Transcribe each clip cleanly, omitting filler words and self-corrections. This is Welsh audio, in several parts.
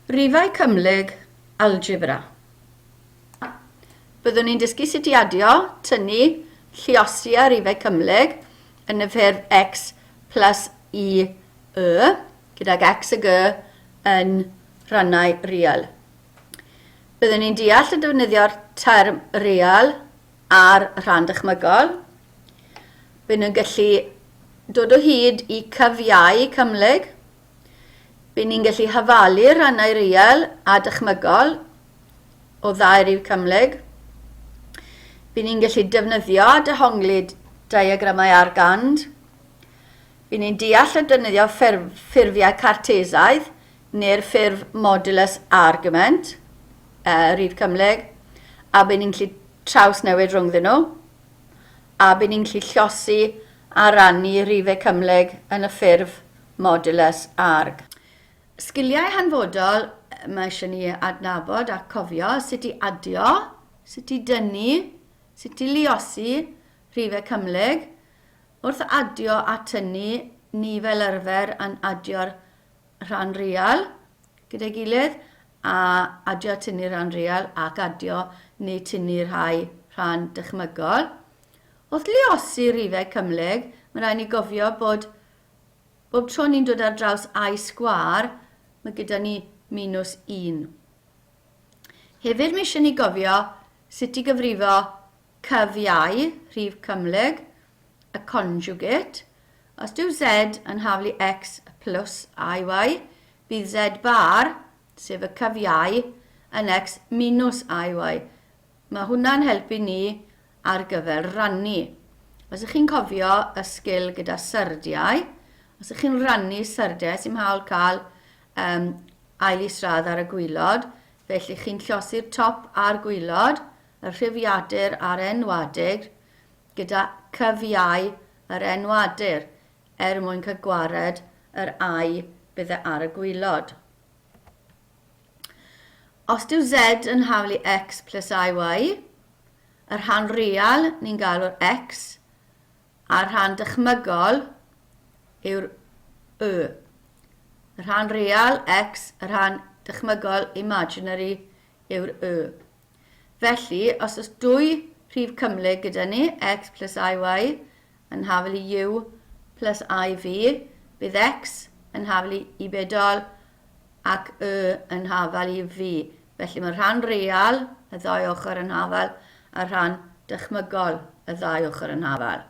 Rhifau cymhlyg, algebra. Byddwn ni'n dysgu sut i adio, tynnu, lluosi a rhifau cymhlyg yn y ffurf x plus i y, gydag x ag y yn rhannau real. Byddwn ni'n deall y defnyddio'r term real a'r rhan dychmygol. Byddwn ni'n gallu dod o hyd i cyfiau cymhlyg. By ni'n gallu hafalu rhannau real a dychmygol o ddau rif cymhlyg. By ni'n gallu defnyddio a dehongli diagramau Argand. By ni'n deall a defnyddio ffurf, ffurfiau Cartesaidd neu'r ffurf modulus argument, rif cymhlyg, a by ni'n gallu trawsnewid rhwngddyn nhw. A by ni'n gallu llosi a rannu rifau cymhlyg yn y ffurf modulus arg. Sgiliau hanfodol mae eisiau ni adnabod a cofio sut i adio, sut i dynnu, sut i luosi rhifau cymhlyg. Wrth adio a tynnu, ni fel arfer yn adio'r rhan real gyda'i gilydd a adio a tynnu rhan real ac adio neu tynnu rhai rhan dychmygol. Wrth luosi rhifau cymhlyg, mae rhaid ni gofio bod Bob tro ni'n dod ar draws i sgwâr, mae gyda ni minws 1. Hefyd mae eisiau ni gofio sut i gyfrifo cyfiau, rhif cymhlyg, y conjugate. Os dyw z yn haflu x plus iy, bydd z bar, sef y cyfiau, yn x minus iy. Mae hwnna'n helpu ni ar gyfer rannu. Os ych chi'n cofio y sgil gyda syrdiau, os ych chi'n rannu syrdiau, sy'n hawl cael um, ail isradd ar y gwylod, felly chi'n llosi'r top a'r gwylod, y rhifiadur a'r enwadur, gyda cyfiau yr enwadur, er mwyn cael gwared yr ai bydde ar y gwylod. Os dyw z yn haflu x plus iy, y rhan real ni'n galw'r x, a'r rhan dychmygol yw'r y. Y rhan real, x, y rhan dychmygol, imaginary, yw'r y. Felly, os oes dwy rhif cymhlyg gyda ni, x plus iy yn haflu u plus iv, bydd x yn haflu i bedol ac y yn hafal i fi. Felly mae rhan real y ddau ochr yn hafal a rhan dychmygol y ddau ochr yn hafal.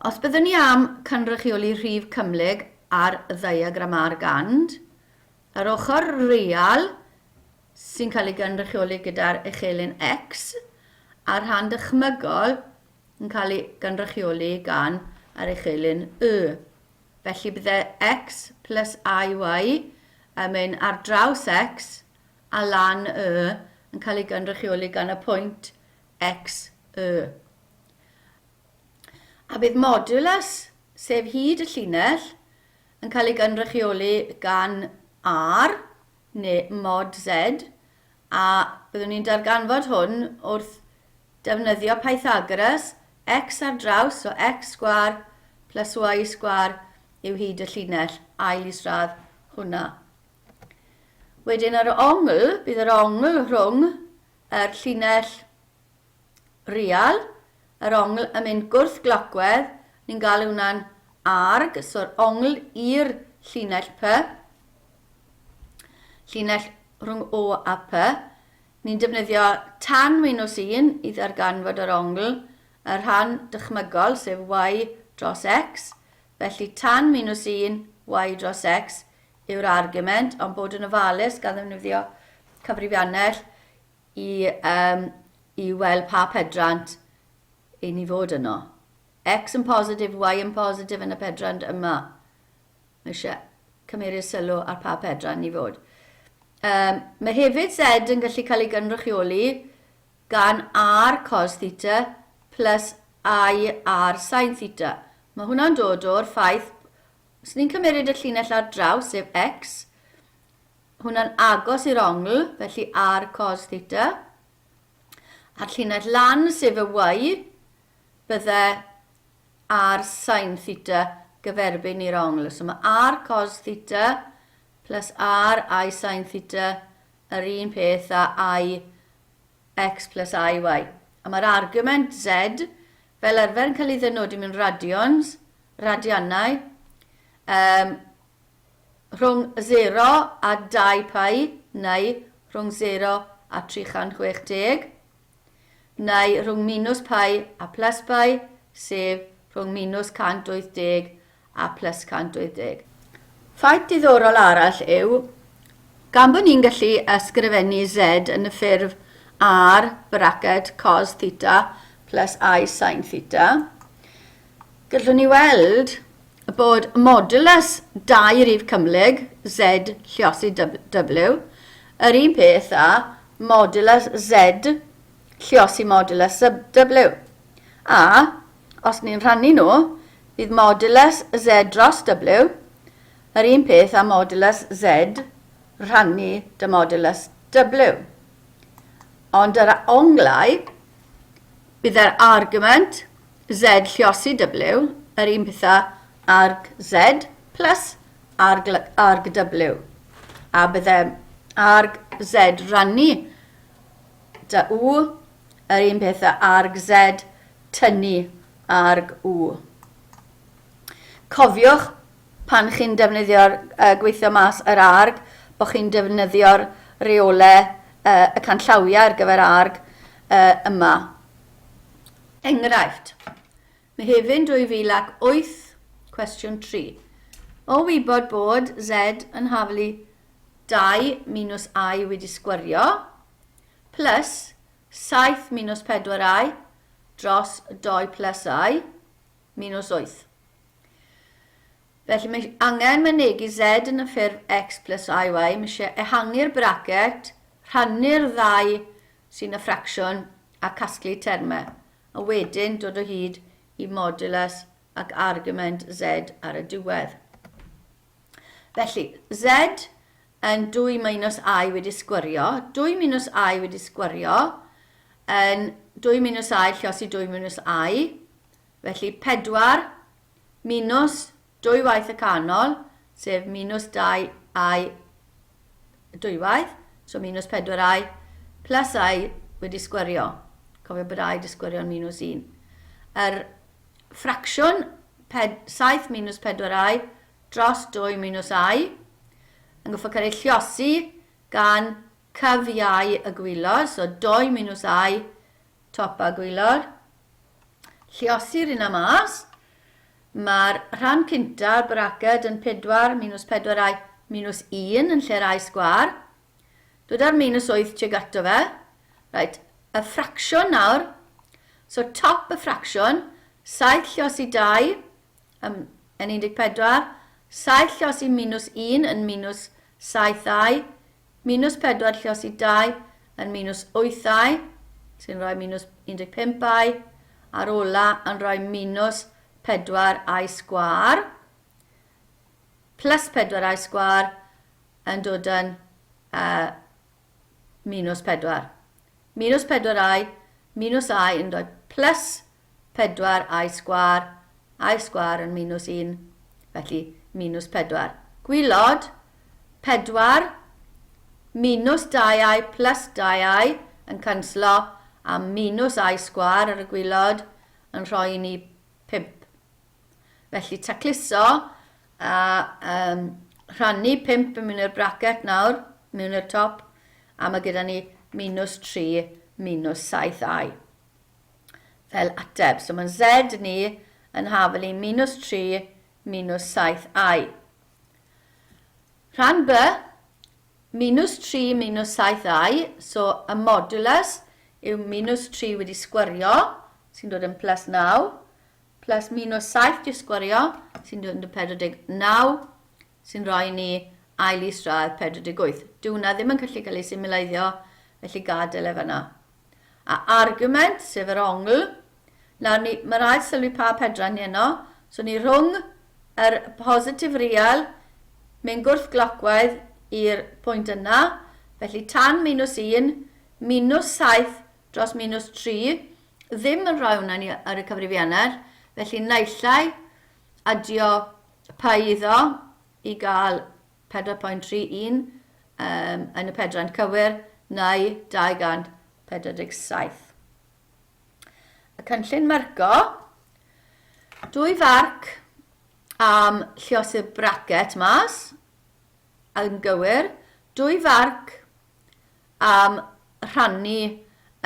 Os byddwn ni am cynrychioli rhif cymhlyg ar ddiagram Argand, yr ochr real sy'n cael ei gynrychioli gyda'r echelin X a'r rhan dychmygol yn cael ei gynrychioli gan yr echelin Y. Felly bydde x plus iy yn mynd ar draws x a lan y yn cael ei gynrychioli gan y pwynt x, y. A bydd modulus, sef hyd y llinell, yn cael ei gynrychioli gan r, neu mod z, a byddwn ni'n darganfod hwn wrth Defnyddio Pythagoras, x ar draws, so x sgwâr plus y sgwâr yw hyd y llinell, ail isradd hwnna. Wedyn yr ongl, bydd yr ongl rhwng yr llinell real, yr ongl yn mynd gwrth glocwedd, ni'n gael hwnna'n arg, so'r ongl i'r llinell P, llinell rhwng O a P, Ni'n defnyddio tan minus 1 i ddarganfod yr ongl, y rhan dychmygol, sef y dros x. Felly tan minus 1, y dros x yw'r argument, ond bod yn ofalus gan ddefnyddio cyfrifiannell i, um, i weld pa pedrant i ni fod yno. X yn positif, Y yn positif yn y pedrant yma. Mae eisiau cymeru sylw ar pa pedran i fod. Um, mae hefyd Z yn gallu cael ei gynrychioli gan R cos theta plus I R sin theta. Mae hwnna'n dod o'r ffaith, os ni'n cymeryd y llinell ar draws, sef X, hwnna'n agos i'r ongl, felly R cos theta. A'r llinell lan, sef y Y, bydde r sin theta gyferbyn i'r ongl. So mae r cos theta plus r i sin theta yr un peth â i x plus i y. A mae'r argument z fel arfer yn cael ei ddynodi mewn radians, radiannau, um, rhwng 0 a 2 pi neu rhwng 0 a 360, neu rhwng minus pi a plus pi, sef rhwng minus 180 a plus 180. Ffaith diddorol arall yw, gan bod ni'n gallu ysgrifennu z yn y ffurf r bracket cos theta plus i sin theta, gallwn ni weld bod modulus dau rif cymhlyg, z lliosi w, yr un peth â modulus z lliosi modulus w. A, os ni'n rhannu nhw, bydd modulus z dros w yr un peth â modulus z rhannu dy modulus w. Ond yr onglau, bydd yr argument Z lliosi W, yr un peth â arg Z plus arg, arg W. A bydde arg Z rannu dy U, yr un peth â arg Z tynnu arg U. Cofiwch pan chi'n defnyddio'r uh, gweithio mas yr arg, bod chi'n defnyddio'r reolau, uh, y canllawiau ar gyfer arg uh, yma. Enghraifft, Mehefin 2008, cwestiwn 3. O wybod bod Z yn haflu 2 minus I wedi sgwario, plus 7 minus 4i dros 2 plus i minus 8. Felly mae angen mynegi Z yn y ffurf x plus iy, mae eisiau ehangu'r bracet, rhannu'r ddau sy'n y ffracsiwn a casglu termau, a wedyn dod o hyd i modulus ac argument z ar y diwedd. Felly, z yn 2 minus i wedi sgwario, 2 minus i wedi sgwario, yn 2 minus i lliosi 2 minus i, felly 4 minus 2 waith y canol, sef minus 2 i dwywaith, so minus 4i, plus i wedi sgwario. Cofio bod i wedi sgwario'n minus 1. Yr ffracsiwn 7 minus 4i dros 2 minus i yn goffo cael ei lliosi gan cyfiau y gwylod, so 2 minus i top a gwylod. Lliosi'r un am mas. Mae'r rhan cynta'r braced yn 4 minus 4i minus 1 yn lle'r i sgwâr. Dod â'r minus 8 tuag ato fe. Right, y ffracsiwn nawr. So top y ffracsiwn, 7 lliosi 2 um, yn 14, 7 lliosi minus 1 yn minus 7i, Minus 4 lliosi 2 yn minus 8i, sy'n rhoi minus 15i, a'r ola yn rhoi minus 4i sgwâr, plus 4i sgwâr yn dod yn uh, minus 4. Minus 4i, minus i yn dod plus 4 i sgwâr, i sgwâr yn minus 1, felly minus 4. Gwylod, 4 minus 2i plus 2i yn canslo a minus i sgwâr ar y gwylod yn rhoi i ni 5. Felly tacluso a um, rhannu 5 yn mynd i'r bracet nawr, mewn i'r top, a mae gyda ni minus 3 minus 7i. fel ateb. So mae Z ni yn hafel i minus 3 minus 7i. Rhan B, minus 3 minus 7i, so y modulus yw minus 3 wedi sgwario, sy'n dod yn plus 9, plus minus 7 wedi sgwario, sy'n dod yn 49, sy'n rhoi ni ail isradd 48. Dyw hwnna ddim yn gallu cael ei symleiddio, felly gadael e fanna. A argument, sef yr ongl. Nawr, ni, mae rhaid sylwi pa pedran ni yno. So ni rhwng yr positif real, mynd gwrth glocwedd i'r pwynt yna. Felly tan minus 1, minus 7 dros minus 3, ddim yn rhoi hwnna ni ar y cyfrifiannell. Felly naill ai adio pi iddo i gael 4.31 um, yn y pedrant cywir neu 247. Y cynllun marco, dwy farc am lliosi'r bracet mas, yn gywir, dwy farc am rhannu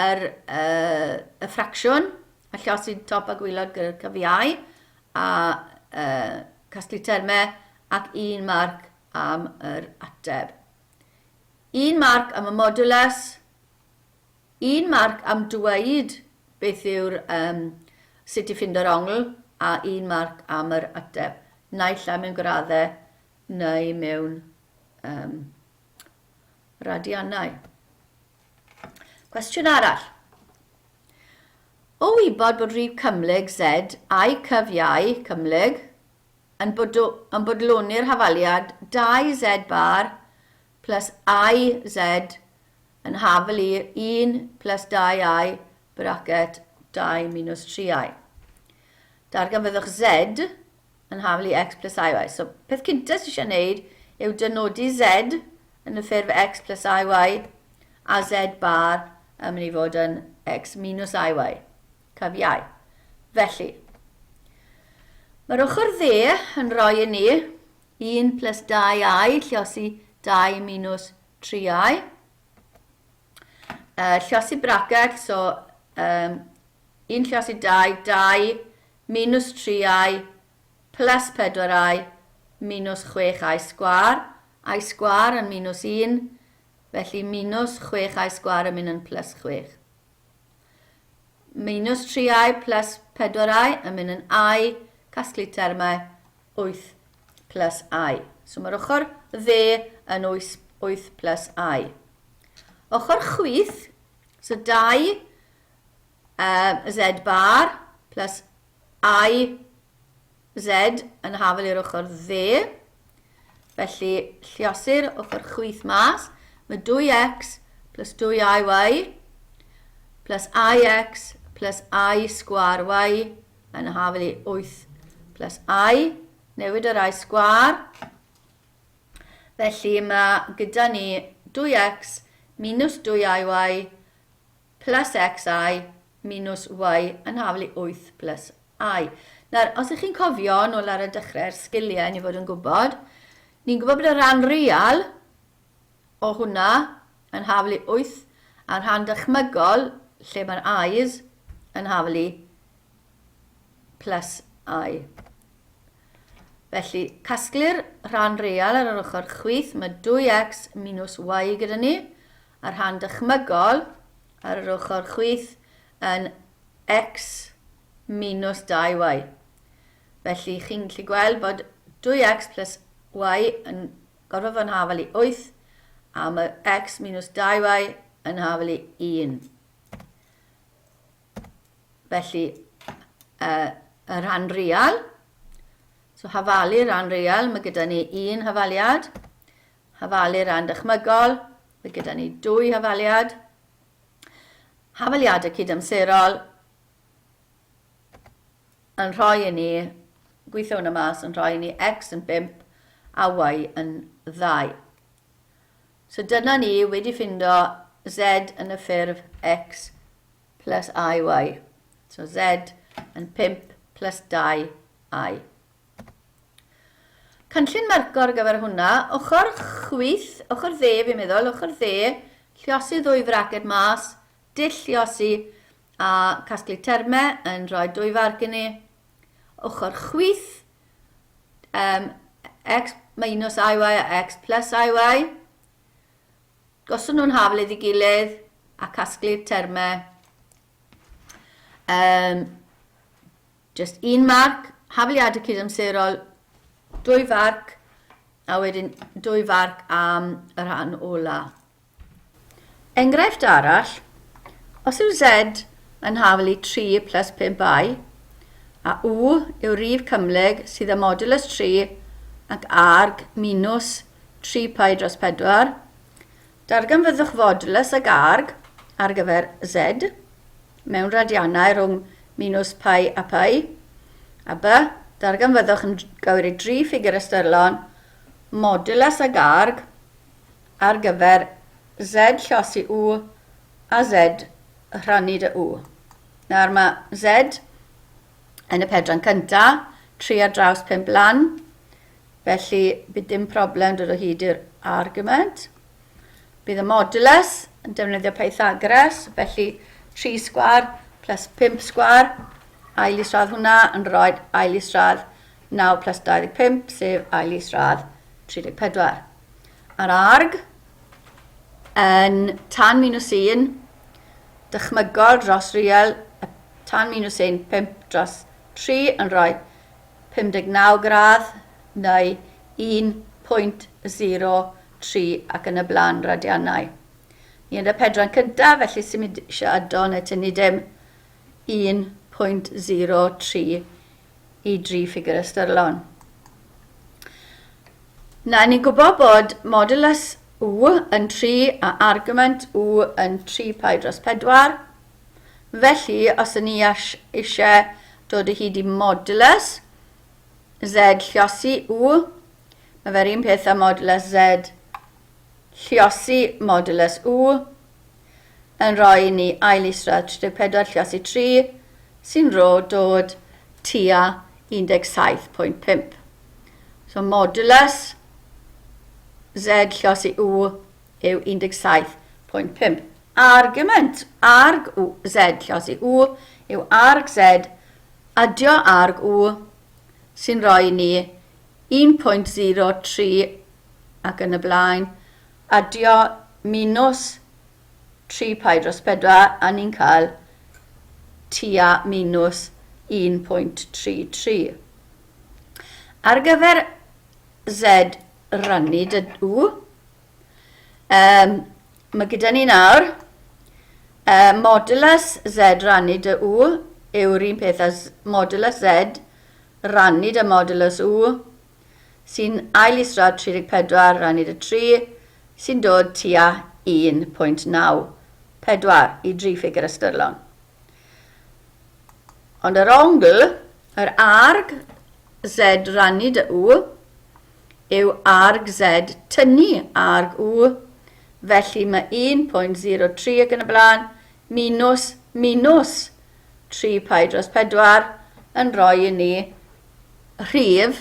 yr, uh, y ffracsiwn, a lliosi top a gwylod gyda'r cyfiau, a uh, casglu termau, ac un marc am yr ateb. Un marc am y modulus, un marc am dweud beth yw'r um, sut i ffindo'r ongl, a un marc am yr ateb. Naill ai mewn graddau neu mewn um, radiannau. Cwestiwn arall. O wybod bod rhif cymhlyg Z a'i cyfiau cymhlyg yn, bodo, yn bodloni'r hafaliad 2Z bar plus IZ yn hafal i 1 plus 2i bracket 2 minus 3i. Darganfyddwch Z yn hafal i x plus iy. So, peth cyntaf sydd eisiau gwneud yw dynodi z yn y ffurf x plus iy a z bar yn mynd i fod yn x minus iy. Cyfiau. Felly, mae'r ochr dde yn rhoi i ni 1 plus 2i lliosi 2 minus 3i. Uh, lliosi braced, so um, 1 lliosi 2, 2 minus 3i plus 4i minus 6i sgwâr. I sgwâr yn minus 1, felly minus 6i sgwâr yn mynd yn plus 6. Minus 3i plus 4i yn mynd yn i, casglu termau 8 plus i. So mae'r ochr dde yn 8, 8 plus i. Ochr chwith, so 2 um, z bar plus i z yn hafel i'r ochr dde. Felly, lliosir ochr chwith mas. Mae 2x plus 2iy plus ix plus i sgwar y yn hafel i 8 plus i. Newid yr i sgwar. Felly mae gyda ni 2x minus 2iy plus xi minus y yn hafal i 8 plus i. Nawr, os ych chi'n cofio, nôl ar y dechrau'r sgiliau ni fod yn gwybod, ni'n gwybod bod y rhan real o hwnna yn hafal i 8 a'r rhan dychmygol, lle mae'r i's, yn hafal i plus i. Felly, casglu'r rhan real ar yr ochr chwith, mae 2x minus y gyda ni, a'r rhan dychmygol ar yr ochr chwith yn x minus 2y. Felly, chi'n gallu gweld bod 2x plus y yn gorfod fod yn hafal i 8, a mae x minus 2y yn hafal i 1. Felly, uh, y rhan real, so hafalu rhan real, mae gyda ni un hafaliad. Hafalu rhan dychmygol, mae gyda ni dwy hafaliad. Hafaliadau cydamserol yn rhoi i ni, gweithio hwnna mas, yn rhoi i ni x yn 5 a y yn 2. So dyna ni wedi ffindo z yn y ffurf x plus iy. So z yn 5 plus 2i. Cynllun marco ar gyfer hwnna. Ochr chwith, ochr dde fi'n meddwl, ochr dde, lliosi ddwy fraced mas, dull lliosi a casglu termau yn rhoi dwy farc i ni. Ochr chwith, um, x minus iy a x plus iy. Gosod nhw'n hafal iddi gilydd a casglu'r termau. Um, Just un marc, hafaliadau cydamserol, dwy farc, a wedyn dwy farc am y rhan ola. Enghraifft arall, os yw Z yn hafal i 3 plus 5i, a U yw rif cymhlyg sydd â modulus 3 ac arg minus 3 pi dros 4, Darganfyddwch fodulus ag arg ar gyfer Z mewn radiannau rhwng minws pi a pi, a B, darganfyddwch yn gywir i dri ffigur ystyrlon modulus ag arg ar gyfer Z llosi U a Z rhannu dy U. Nawr mae Z yn y pedran cyntaf, 3 ar draws 5 lan, felly bydd dim problem dod o hyd i'r argument. Bydd y modulus yn defnyddio Pythagoras, felly 3 sgwar plus 5 sgwar, ail isradd hwnna yn rhoi ail isradd 9 plus 25, sef ail isradd 34. A'r arg yn tan minus 1, dychmygol dros real, tan minus 1, 5 dros 3 yn rhoi 59 gradd neu 1.03 ac yn y blaen radiannau. Ni yn y pedran cyntaf, felly sy'n mynd eisiau ado neu tynnu dim 1.03 i dri ffigur ystyrlon. Na, ni'n gwybod bod modulus U yn 3 a argument U yn 3 pi dros 4. Felly, os ydyn ni eisiau dod o hyd i modulus Z lliosi U, mae fe'r un peth â modulus Z lliosi modulus U, yn rhoi i ni ail isradd 34 lliosi 3, sy'n rho dod tua 17.5. So modulus Z lliosi U yw 17.5. Argument arg U, Z lliosi U yw arg Z adio arg U sy'n rhoi ni 1.03 ac yn y blaen adio minus 3 pi dros 4 a ni'n cael tua minus 1.33. Ar gyfer Z rannu dy U, um, mae gyda ni nawr uh, modulus Z rannu dy U yw'r un peth â modulus Z rannu dy modulus U sy'n ail isradd 34 rannu dy 3 sy'n dod tua 1.94 i dri ffigur ystyrlon. Ond yr ongl, yr arg Z rannu dy U, yw arg Z tynnu arg U, felly mae 1.03 ac yn y blaen, minus minus 3 pi dros 4 yn rhoi i ni rhif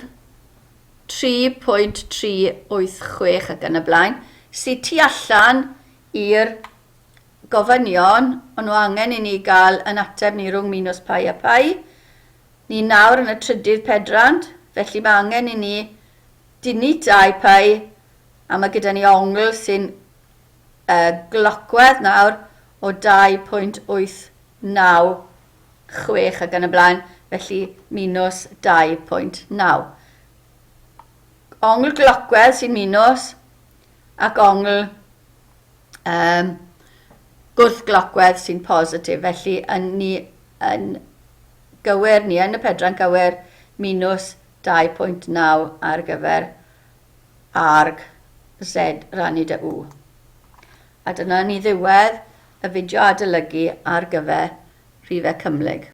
3.386 ac yn y blaen, sydd tu allan i'r gofynion, ond nhw angen i ni gael yn ateb ni rhwng minus pi a pi. Ni nawr yn y trydydd pedrant, felly mae angen i ni dynnu 2 pi, a mae gyda ni ongl sy'n uh, glocwedd nawr o 2.896 ac yn y blaen, felly minus 2.9. Ongl glocwedd sy'n minus ac ongl um, gwrthglocwedd sy'n positif, felly yn ni yn gywir, ni yn y pedran cywir, minus 2.9 ar gyfer arg Z rannu dy U. A dyna ni ddiwedd y fideo adolygu ar gyfer rhifau cymhlyg.